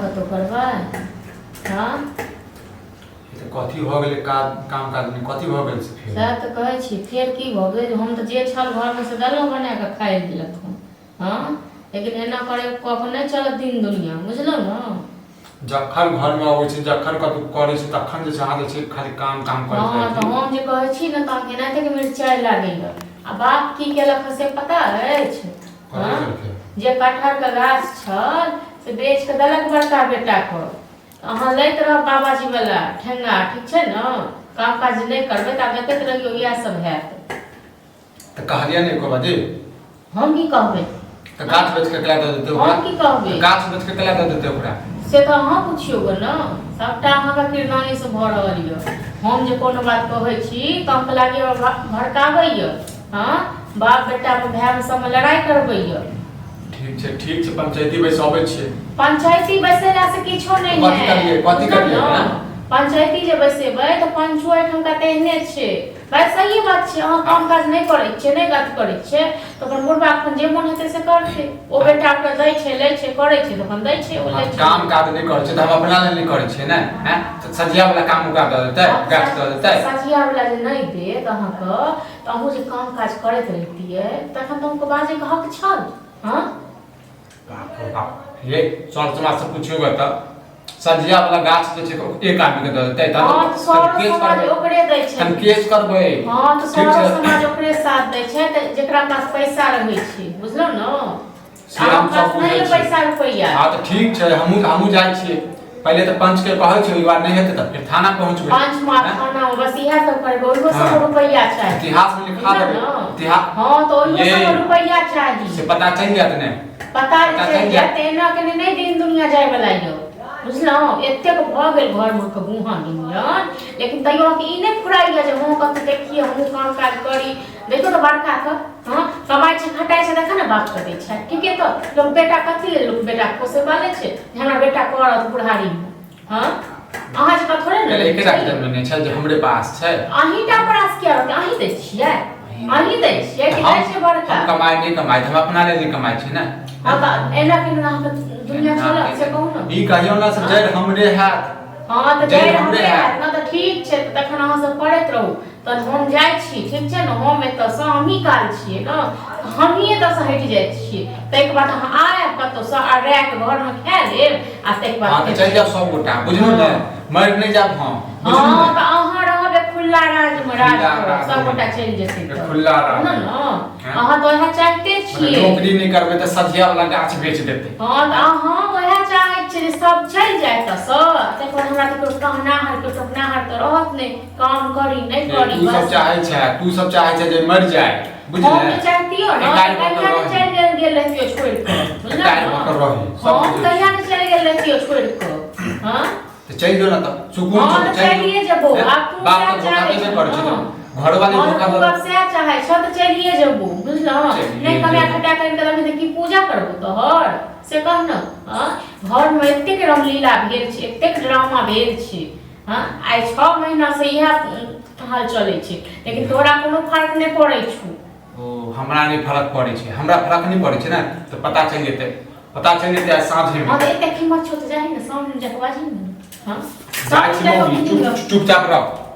कतहु करबै? हँ। ई तऽ कथी भऽ गेलै? काज काम काज नहि, कथी भऽ गेल से फेर? सएह तऽ कहै छी, फेर की भऽ गेल? हम तऽ जे छल घरमे से देलहुँ बना कऽ खाइ लेलक हन। हँ, लेकिन एना करै कऽ कऽ नहि चलत दिन दुनिया, बुझलहुँ ने? जखन घरमे अबै छै, जखन कतौ करै छै, तखन जे छै अहाँ जे छै खाली काम काम करैत हँ रहै तऽ छी। हम जे कहै छी ने तऽ अहाँके एनाहिते के मिरचाइ लागैया। आ बाप की केलक हँ से पता अछि? कथी हँ केलकै? जे कटहरके गाछ छल से बेच कऽ देलक बड़का बेटाके। अहाँ लैत रहब बाबाजी वाला ठेंगा, ठीक छै ने? काम काज नहि करबै तऽ आब देखैत रहियौ, इएह सब हैत। तऽ कहलियै ने एको बाजी। हम की कहबै? तऽ गाछ बेच के केला दऽ देतै ओकरा? हम की कहबै? तऽ गाछ बेच के केला दऽ देतै ओकरा? से तऽ अहाँ पुछियौ गऽ ने। सभटा अहाँके किरदानीसँ भऽ रहल यऽ। हम जे कोनो बात कहै छी तऽ अहाँके लागैए भड़काबैए। हँ, बाप बेटामे, भायमे, सबमे लड़ाइ करबैए। ठीक छै, ठीक छै, पंचायती बैसाबै छियै। पंचायती बैसेला से किछो नहि कथी करियै? है। कथी बुझलहुँ करियै? ने? हँ? पंचायती जे बैसेबै तऽ पंचो एहिठामका तेहने छै भाइ। सही बात छै, अहाँ काम काज नहि करै छियै, नहि गत करै छियै, तऽ अपन बुढ़बा अपन जे मोन हेतै से करतै। ओ बेटा ओकरा दै छै, लै छै, करै छै, तऽ अपन दै छै, ओ लै छै। काम काज नहि करै छै तऽ हम अपना लेल नहि करै छियै ने? हैं, तऽ सझिया वाला काम ओकरा दऽ देतै, गाछ दऽ देतै? सझिया वाला जे नहि देत अहाँके, तऽ अहूँ जे काम काज करैत रहितियै तखन तऽ अहूँके बाजैके हक छल। हँ। बाप रे बाप, ये सर समाज से पुछियो तऽ सझिया वाला गाछ जे छै एक आदमी के दऽ देतै? तहन हँ, तऽ सौरो केस समाज करबै। ओकरे दै छै। तहन केस करबै। हँ, तऽ ठीक सौरो छै। समाज ओकरे साथ दै छै, तऽ जेकरा पास पैसा रहै छै, बुझलहुँ ने? से हम अहाँ सब पास नहि बुझै यऽ छियै। पैसा रुपैआ। हँ, तऽ ठीक छै, हमहूँ हमहूँ जाइ छियै। पहिले तऽ पंच के कहै छियै, ओहि बाद नहि हेतै तऽ फेर थाना पहुँचबै। पंच मा हैं? थाना मे बस इएह सब करबै, ओहियो सब हँ। रुपैआ चाही। इतिहास मे लिखा बुझलहुँ देबै। ने? इतिहास हँ, तऽ ओहियो ये। सब रुपैआ चाही। से पता चलि जायत ने? पता पता चलि चलि जायत। जायत। एना केने नहि दिन दुनिया जाय वाला यौ, बुझलहुँ? एतेक भऽ गेल घरमे के गुहा गुंजन, लेकिन तैयो अहाँके ई नहि फुराइए जे हम कतहु देखियै, हमहूँ काम काज करी। देखियौ तऽ बड़काके, हँ, कमाइ छै, खटाइ छै, देखऽ ने, बापके दै छै। ठीके, तऽ लोक बेटा कथी लेल लोक बेटा पोसै पालै छै? जे हमरा बेटा करत बुढ़ारीमे। हँ, अहाँ जकाँ थोड़े ने। पहिले एकेटा के जन्म छै जे हमरे पास छै। अहीं टा पर आस किया रहतै? अहीं दै छियै, अहीं दै छियै कि दै हम छै बड़का? हम कमाइ नहि कमाइ, हम अपना लेल नहि कमाइ छी ने। हँ, तऽ एना केना अहाँके दुनिया चलत, से कहू ने? ई कहियौ ने सब जड़ि हमरे हैत। हँ, तऽ जड़ि जड़ि हमरे हमरे हैत। हैत ने, तऽ ठीक छै, तऽ तखन अहाँ सब करैत रहू, तहन हम जाइ छी, ठीक छै ने? हम एतऽसँ, हमही काल छियै ने, हमही एतऽसँ हटि जाइ छियै। ताहिके बाद अहाँ आयब कतहुसँ आ राखि घरमे खा लेब आ ताहिके बाद हँ, तऽ फेर चलि जाउ सब गोटा, बुझलहुँ ने? मरि नहि जायब हम, बुझलहुँ हँ ने? तऽ अहाँ रहबै खुल्ला राज्यमे, राज खुल्ला करब, राज्यमे। सब गोटा चलि जेतै तऽ। खुल्ला राज्य। ने ने। हँ। अहाँ तऽ वएह चाहिते छियै। नौकरी नहि करबै तऽ सझिया वाला गाछ बेच देतै। हँ, तऽ अहाँ वएह चाहै छियै जे सब चलि जाय एतऽसँ, ताहिके बाद हमरा तऽ केओ कहनाहर, केओ टोकनाहर तऽ रहत नहि, काम करी नहि करी। तू सब बस चाहै छै, तू सब चाहै छै जे मरि जाय, हम बुझले? जे चाहतियो ने एकाएक तऽ भऽ कऽ कहिया ने रही। चलि गेल गेल रहितियो छोड़ि कऽ, बुझलहुँ एकाएक भऽ कऽ ने? रही, सब हम बुझै कहिया ने चलि गेल रहितियो छोड़ि कऽ। हँ। तऽ चलि जो ने तऽ सुकून हँ, छौ। तऽ चलि जो। चलिए जेबो। हैं? आब तू बाप सएह तऽ धोखा चाहै देबे छौ करै छै ने। तऽ घरवाली हँ, धोखा तू दऽ आब सएह चाहै छौ तऽ चलिए जेबो, बुझलहुँ? चलिए नहि कमाए जेबो। खटा करि कऽ देबही तऽ की पूजा करबो तोहर, से कह ने? हँ, घरमे एतेक रामलीला भेल छै, एतेक ड्रामा भेल छै। हँ, आइ 6 महीनासँ इएह हाल चलै छै, लेकिन तोरा कोनो फर्क नहि पड़ै छौ। ओ हमरा नहि फरक पड़ै छै, हमरा फरक नहि पड़ै छै ने, तऽ पता चलि जेतै, पता चलि जेतै आइ साँझे हँ, मे। तऽ एतेक हिम्मत छौ तऽ जाही ने, सामने जाकऽ बाजही ने। हँ, जाइ सामने छी जाकऽ मम्मी, बुझियौ। चुप चुपचाप रह।